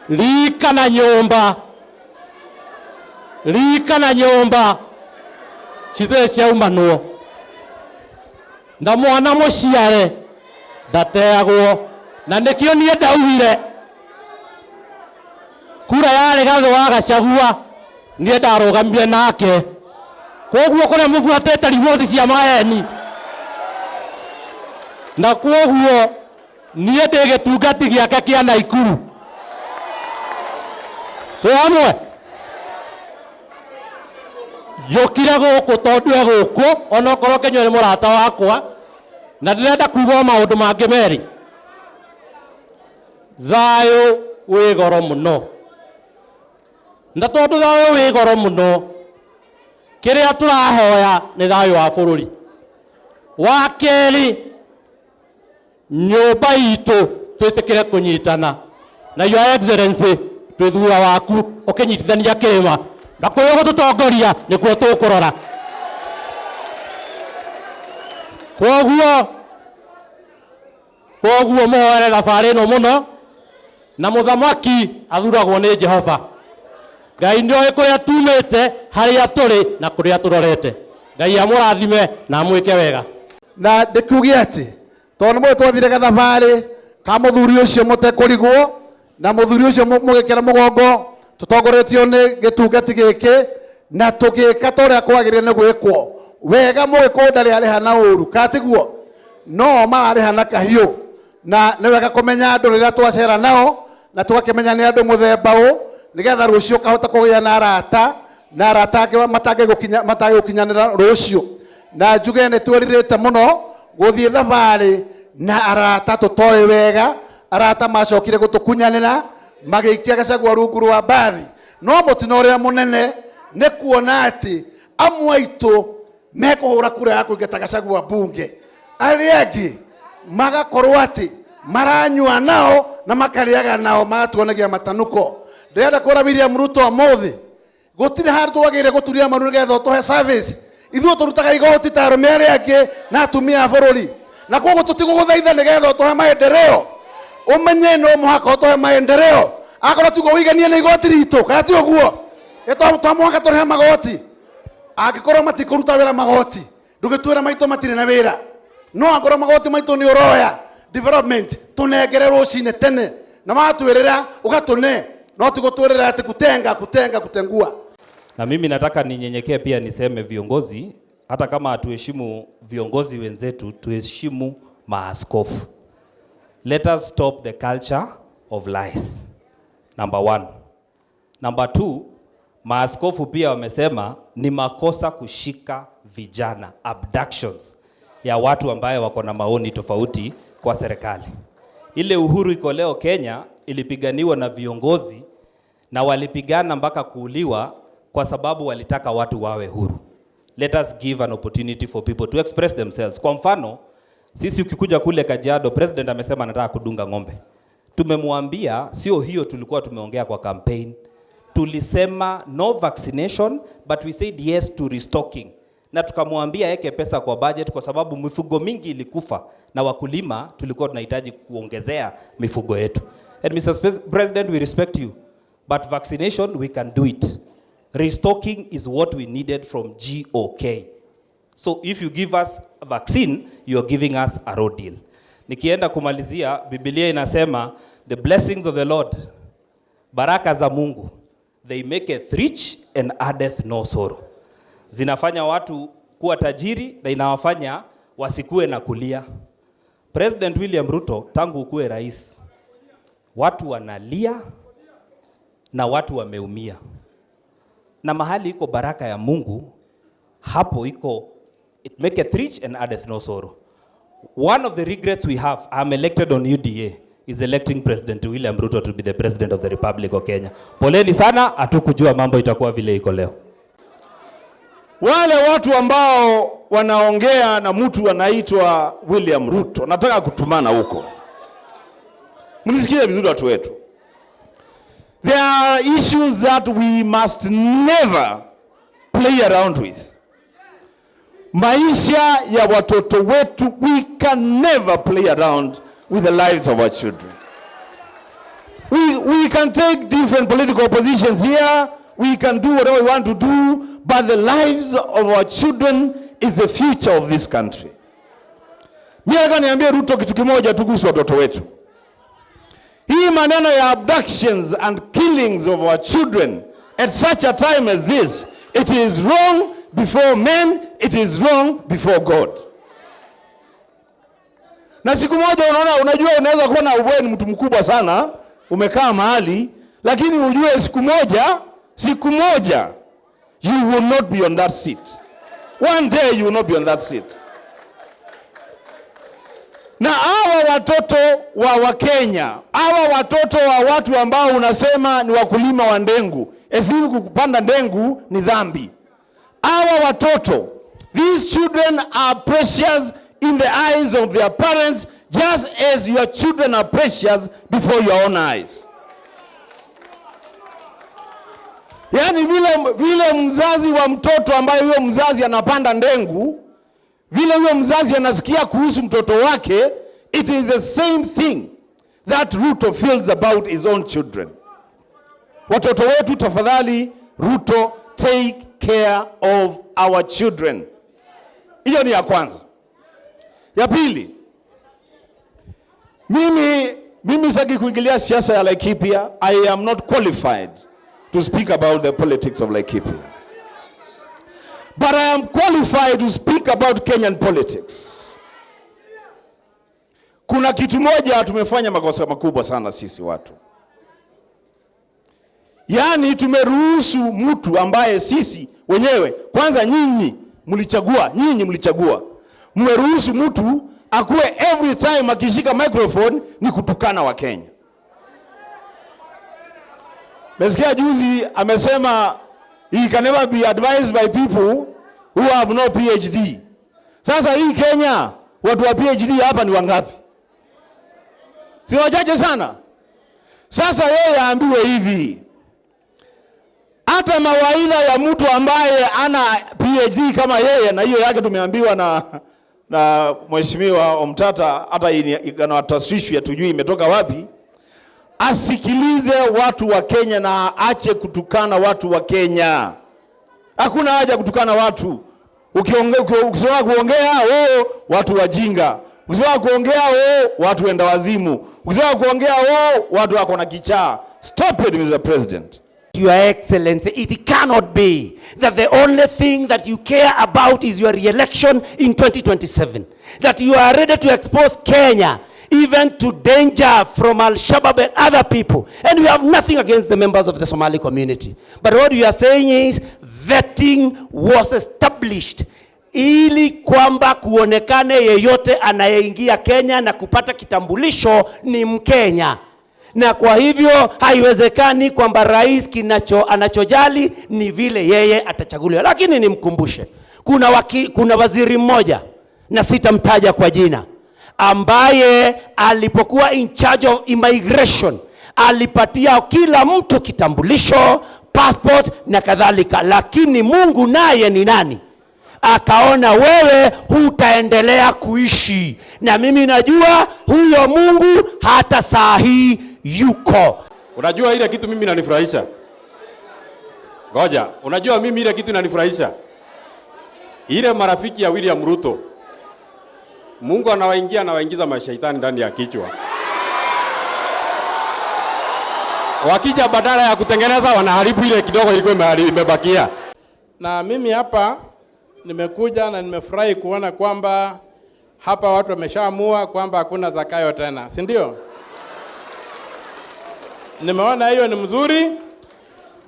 Rika na nyũmba, rika na nyũmba cithĩĩ ciaumanwo na mwana mũciare ndateagwo, na nĩkĩo niĩ ndaugire kura yarĩ Gathũ wa Gachagua, niĩ ndarũgamire nake. Koguo kũrĩa mũbuatĩte riboti cia maheni, na koguo niĩ ndĩ gĩtungati gĩake kĩa Naikuru. Twĩ hamwe? Njũkire gũkũ tondũ e gũkũ, onokorwo Kĩnyua nĩ mũrata wakwa, na ndĩrenda kuga o maũndũ mangĩ merĩ. Thayũ wĩ goro mũno, na tondũ thayũ wĩ goro mũno, kĩrĩa tũrahoya nĩ thayũ wa bũrũri. Wa kerĩ, nyũmba itũ twĩtĩkĩre kũnyitana, na Your Excellency twĩ thutha waku ũkĩnyitithania kĩrĩma, na kũrĩa ũgũtũtongoria nĩkuo tũkũrora. Koguo mũhoere thabarĩ ĩno mũno, na mũthamaki athuragwo nĩ Jehova. Ngai nĩoĩ kũrĩa tumĩte, harĩa tũrĩ na kũrĩa tũrorete. Ngai amũrathime na amwĩke wega. Na ndĩkiuge atĩ tondũ nĩ twathire gathabarĩ ka mũthuri ũcio mũtekũrigwo, na mũthuri ũcio mũgĩkĩra mũgongo, tũtongoretio nĩ gĩtungati gĩkĩ, na tũgĩka ta ũrĩa kwagĩrĩire nĩ gwĩkwo. Wega mũgĩkũyũ ndarĩ arĩha na ũru, ka tiguo? No mararĩha na kahiũ. Na nĩ wega kũmenya andũ rĩrĩa twacera nao, na tũgakĩmenya nĩ andũ mũthemba ũ, nĩgetha rũciũ ũkahota kũgĩa na arata, na arata angĩ matangĩgũkinyanĩra rũciũ. Na njuge nĩ twerirĩte mũno gũthiĩ thabarĩ na arata tũtoĩ wega, arata macokire gũtũkunyanĩra magĩikia Gachagua rungu rwa mbathi. No mũtino ũrĩa mũnene nĩ kuona atĩ amwe aitũ mekũhũra kura ya kũingata Gachagua mbunge, arĩa angĩ magakorwo atĩ maranyua nao na makarĩaga nao, magatuonagia matanuko. Ndĩrenda kwĩra William Ruto ũmũthĩ gũtirĩ handũ twagĩrĩire gũturia maru nĩgetha ũtũhe service. Ithuĩ tũrutaga igoti ta arũme arĩa angĩ na atumia a bũrũri, na koguo tũtigũgũthaitha nĩgetha ũtũhe maendeleo. Ũmenye no mũhaka ũtũhe maendeleo, akorwo tiguo ũiganie na igoti ritũ, kana ti ũguo? To mũhaka tũrĩhe magoti. Angĩkorwo matikũruta wĩra magoti, ndũgĩtwĩra maitũ matirĩ na wĩra. No angorwo magoti maitũ nĩ ũroya development, tũnengere rũcinĩ tene, na watwĩrĩra ũgatũne, no ti gũtwĩrĩra atĩ kutenga, kutenga, kutengua. Na mimi nataka ninyenyekee pia niseme viongozi, hata kama hatuheshimu viongozi wenzetu, tuheshimu maaskofu. Let us stop the culture of lies. Number one. Number two, maaskofu pia wamesema ni makosa kushika vijana, abductions ya watu ambaye wako na maoni tofauti kwa serikali. Ile uhuru iko leo Kenya ilipiganiwa na viongozi, na walipigana mpaka kuuliwa kwa sababu walitaka watu wawe huru. Let us give an opportunity for people to express themselves. Kwa mfano, sisi ukikuja kule Kajiado, president amesema anataka kudunga ng'ombe. Tumemwambia sio hiyo tulikuwa tumeongea kwa campaign. Tulisema no vaccination, but we said yes to restocking. Na tukamwambia eke pesa kwa budget kwa sababu mifugo mingi ilikufa na wakulima tulikuwa tunahitaji kuongezea mifugo yetu. And Mr. President, we respect you, but vaccination, we can do it. Restocking is what we needed from GOK. So if you give us a vaccine, you are giving us a raw deal. Nikienda kumalizia, Biblia inasema the blessings of the Lord, baraka za Mungu, they maketh rich and addeth no sorrow. Zinafanya watu kuwa tajiri na inawafanya wasikue na kulia. President William Ruto, tangu ukuwe rais, watu wanalia na watu wameumia. Na mahali iko baraka ya Mungu, hapo iko it maketh rich and addeth no sorrow. One of the regrets we have, I'm elected on UDA, is electing President William Ruto to be the President of the Republic of Kenya. Poleni sana, hatukujua mambo itakuwa vile iko leo. Wale watu ambao wanaongea na mtu anaitwa William Ruto, nataka kutumana huko. Mnisikie vizuri watu wetu. There are issues that we must never play around with. Maisha ya watoto wetu, we can never play around with the lives of our children. We can take different political positions here. We can do whatever we want to do, but the lives of our children is the future of this country. Mimi nataka niambie Ruto kitu kimoja tu kuhusu watoto wetu. Hii maneno ya abductions and killings of our children at such a time as this, it is wrong before men, it is wrong before God. Na siku moja unaona, unajua unaweza kuwa na wewe ni mtu mkubwa sana, umekaa mahali, lakini ujue siku moja you will not be on that seat. One day you will not be on that seat. Na hawa watoto wa Wakenya, hawa watoto wa watu ambao unasema ni wakulima wa ndengu, as if kupanda ndengu ni dhambi. Hawa watoto, these children are precious in the eyes of their parents, just as your children are precious before your own eyes. Yaani vile mzazi wa mtoto ambaye huyo mzazi anapanda ndengu, vile huyo mzazi anasikia kuhusu mtoto wake, it is the same thing that Ruto feels about his own children. Watoto wetu tafadhali, Ruto, take care of our children. Hiyo ni ya kwanza. Ya pili, mimi sitaki kuingilia siasa ya Laikipia. I am not qualified to speak about the politics of Laikipia. But I am qualified to speak about Kenyan politics. Kuna kitu moja tumefanya makosa makubwa sana sisi watu. Yaani tumeruhusu mtu ambaye sisi wenyewe, kwanza nyinyi mlichagua, nyinyi mlichagua. Mmeruhusu mtu akuwe every time akishika microphone ni kutukana Wakenya. Mesikia juzi amesema he can never be advised by people who have no PhD. Sasa hii Kenya watu wa PhD hapa ni wangapi? Si wachache sana. Sasa yeye aambiwe hivi, hata mawaidha ya mtu ambaye ana PhD kama yeye, na hiyo yake tumeambiwa na Mheshimiwa Omtata, hata ina taswishwi hatujui imetoka wapi. Asikilize watu wa Kenya na aache kutukana watu wa Kenya. Hakuna haja kutukana watu. Ukisema kuongea, oh, watu wajinga. Ukisema kuongea, oh, watu wenda wazimu. Ukisema kuongea, oh, watu wako na kichaa. Stop it, Mr. President. Your Excellency, it cannot be that the only thing that you care about is your re-election in 2027. That you are ready to expose Kenya even to danger from Al-Shabaab and other people. And we have nothing against the members of the Somali community. But what we are saying is vetting was established ili kwamba kuonekane yeyote anayeingia Kenya na kupata kitambulisho ni Mkenya. Na kwa hivyo haiwezekani kwamba rais anachojali ni vile yeye atachaguliwa. Lakini nimkumbushe, kuna waziri mmoja na sitamtaja kwa jina, ambaye alipokuwa in charge of immigration alipatia kila mtu kitambulisho, passport na kadhalika. Lakini Mungu naye ni nani? Akaona wewe hutaendelea kuishi, na mimi najua huyo Mungu hata saa hii yuko. Unajua ile kitu mimi inanifurahisha? Ngoja, unajua mimi ile kitu inanifurahisha? Ile marafiki ya William Ruto, Mungu anawaingia, anawaingiza mashaitani ndani ya kichwa. Wakija badala ya kutengeneza wanaharibu ile kidogo ilikuwa imebakia. Na mimi hapa nimekuja na nimefurahi kuona kwamba hapa watu wameshaamua kwamba hakuna Zakayo tena, si ndio? Nimeona hiyo ni mzuri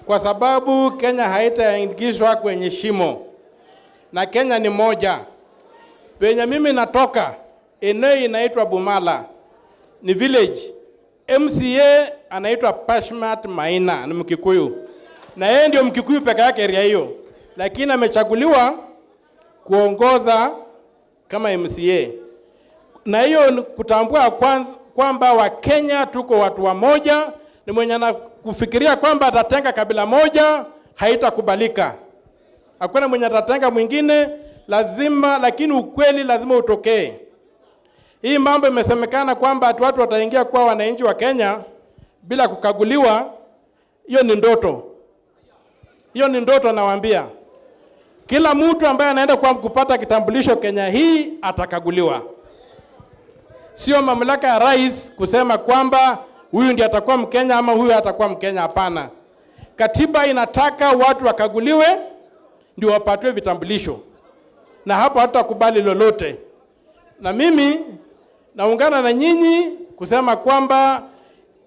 kwa sababu Kenya haitaingizwa kwenye shimo. Na Kenya ni moja. Penye mimi natoka, eneo inaitwa Bumala, ni village. MCA anaitwa Pashmat Maina, ni Mkikuyu. Na yeye ndio Mkikuyu peke yake area hiyo. Lakini amechaguliwa kuongoza kama MCA. Na hiyo ni kutambua kwamba Wakenya tuko watu wamoja. Ni mwenye anakufikiria kwamba atatenga kabila moja, haitakubalika. Hakuna mwenye atatenga mwingine, lazima, lakini ukweli lazima utokee. Hii mambo imesemekana kwamba watu wataingia kuwa wananchi wa Kenya bila kukaguliwa, hiyo ni ndoto. Hiyo ni ndoto, nawaambia. Kila mtu ambaye anaenda kwa kupata kitambulisho Kenya hii atakaguliwa. Sio mamlaka ya rais kusema kwamba huyu ndiye atakuwa Mkenya ama huyu atakuwa Mkenya. Hapana. Katiba inataka watu wakaguliwe ndio wapatiwe vitambulisho, na hapo hatutakubali lolote. Na mimi naungana na nyinyi kusema kwamba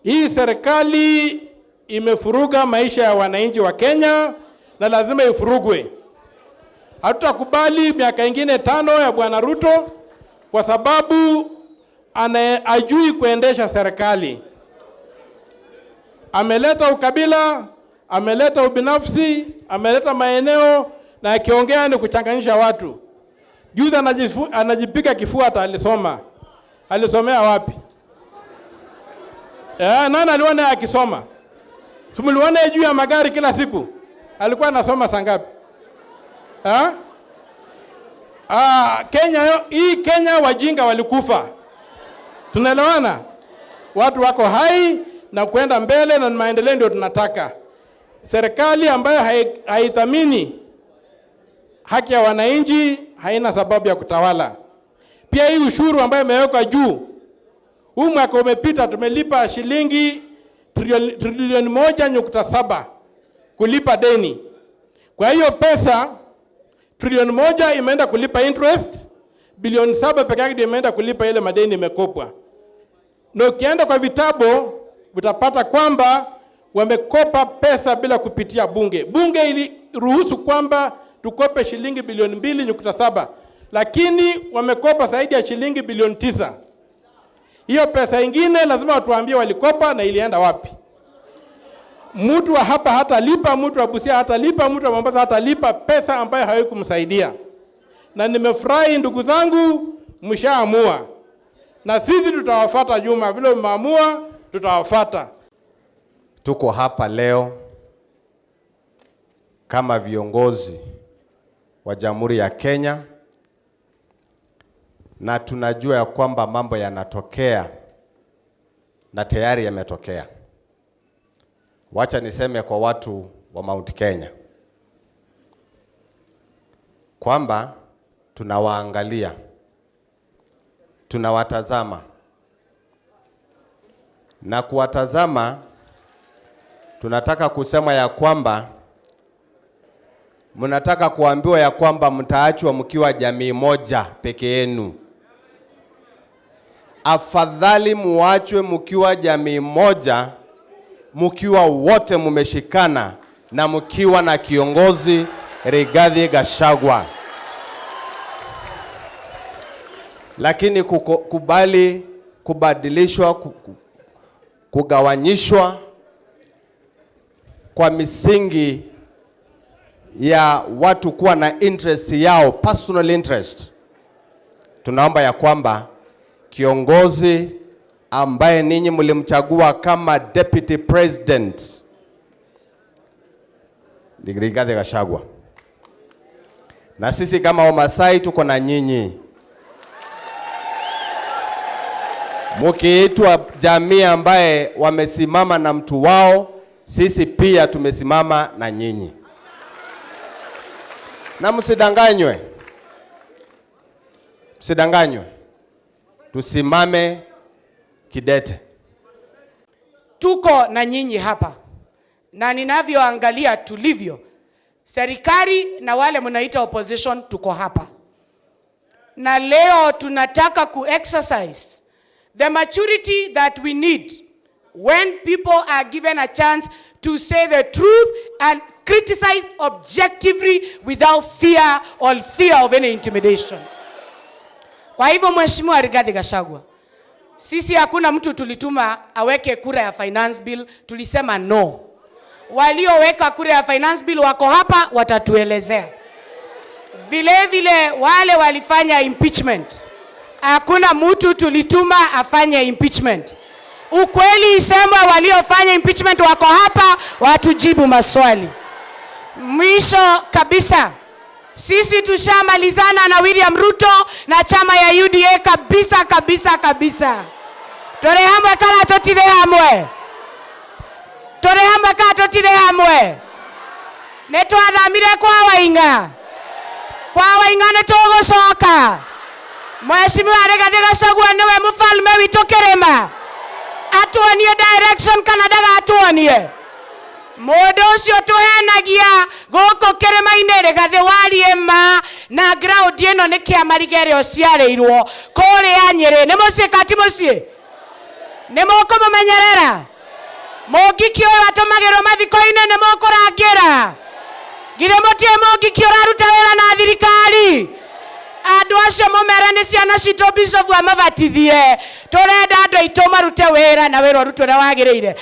hii serikali imefuruga maisha ya wananchi wa Kenya na lazima ifurugwe. Hatutakubali miaka ingine 5 ya Bwana Ruto kwa sababu ajui kuendesha serikali. Ameleta ukabila, ameleta ubinafsi, ameleta maeneo, na akiongea ni kuchanganyisha watu. Juzi anajipiga kifua hata alisoma. Alisomea wapi? Nani aliona akisoma? Tumuliona juu ya magari kila siku. Alikuwa anasoma saa ngapi? Kenya, hii Kenya wajinga walikufa. Tunaelewana? Watu wako hai na kwenda mbele na maendeleo ndio tunataka. Serikali ambayo haithamini haki ya wananchi haina sababu ya kutawala. Pia hii ushuru ambayo imewekwa juu, huu mwaka umepita tumelipa shilingi trilioni 1.7 kulipa deni. Kwa hiyo pesa trilioni 1 imeenda kulipa interest, bilioni 7 peke yake ndio imeenda kulipa ile madeni imekopwa. Na ukienda kwa vitabu utapata kwamba wamekopa pesa bila kupitia bunge. Bunge iliruhusu kwamba tukope shilingi bilioni 2.7, lakini wamekopa zaidi ya shilingi bilioni 9. Hiyo pesa ingine lazima watuambie walikopa na ilienda wapi. Mtu wa hapa hatalipa, mtu wa Busia hatalipa, mtu wa Mombasa hatalipa pesa ambayo haikumsaidia. Na nimefurahi ndugu zangu, mshaamua. Na sisi tutawafuata nyuma, vile mmeamua tutawafuata. Tuko hapa leo kama viongozi wa Jamhuri ya Kenya, na tunajua ya kwamba mambo yanatokea na tayari yametokea. Wacha niseme kwa watu wa Mount Kenya kwamba tunawaangalia, tunawatazama, na kuwatazama tunataka kusema ya kwamba mnataka kuambiwa ya kwamba mtaachwa mkiwa jamii moja peke yenu. Afadhali muachwe mkiwa jamii moja, mkiwa wote mmeshikana na mkiwa na kiongozi Rigathi Gachagua. Lakini kukubali kubadilishwa, kugawanyishwa kwa misingi ya watu kuwa na interest yao, personal interest, tunaomba ya kwamba kiongozi ambaye ninyi mlimchagua kama deputy president ni Rigathi Gachagua, na sisi kama Wamasai tuko na nyinyi. Mukiitwa jamii ambaye wamesimama na mtu wao, sisi pia tumesimama na nyinyi. Na msidanganywe, msidanganywe, tusimame kidete. Tuko na nyinyi hapa, na ninavyoangalia tulivyo, serikali na wale mnaita opposition tuko hapa. Na leo tunataka ku-exercise the maturity that we need when people are given a chance to say the truth and criticize objectively without fear or fear of any intimidation. Kwa hivyo Mheshimiwa Rigathi Gachagua, sisi hakuna mtu tulituma aweke kura ya finance bill, tulisema no. Walioweka kura ya finance bill wako hapa, watatuelezea. Vile vile wale walifanya impeachment, hakuna mtu tulituma afanye impeachment. Ukweli isema waliofanya impeachment wako hapa, watujibu maswali. Mwisho kabisa, sisi tushamalizana na William Ruto na chama ya UDA kabisa kabisa kabisa. Tore hamwe kana totire hamwe. hamwe kana tũtirĩ hamwe? Nĩ twathamire kwa Waing'a, kwa Waing'a nĩ tũgũcoka. Mheshimiwa Rigathi Gachagua nĩwe mũfalme witũ kĩrĩma, atuonie direction kana ndagatuonie? Mũndũ ũcio tũhenagia gũkũ kĩrĩma-inĩ, Rigathi warie ma na ground ĩno nĩ kĩamariga ĩrĩa ũciarĩirwo kũrĩa Nyĩrĩ. Nĩ mũciĩ kati mũciĩ? Nĩ mũkũmũmenyerera mũngiki ũyũ atũmagĩrwo mathiko-inĩ? Nĩ mũkũrangĩra? Githĩ mũtiĩ mũngiki ũraruta wĩra na thirikari? Andũ acio mũmere nĩ ciana citũ, bishop amabatithie. Tũrenda andũ aitũ marute wĩra na wĩra ũrutwo ũrĩa wagĩrĩire.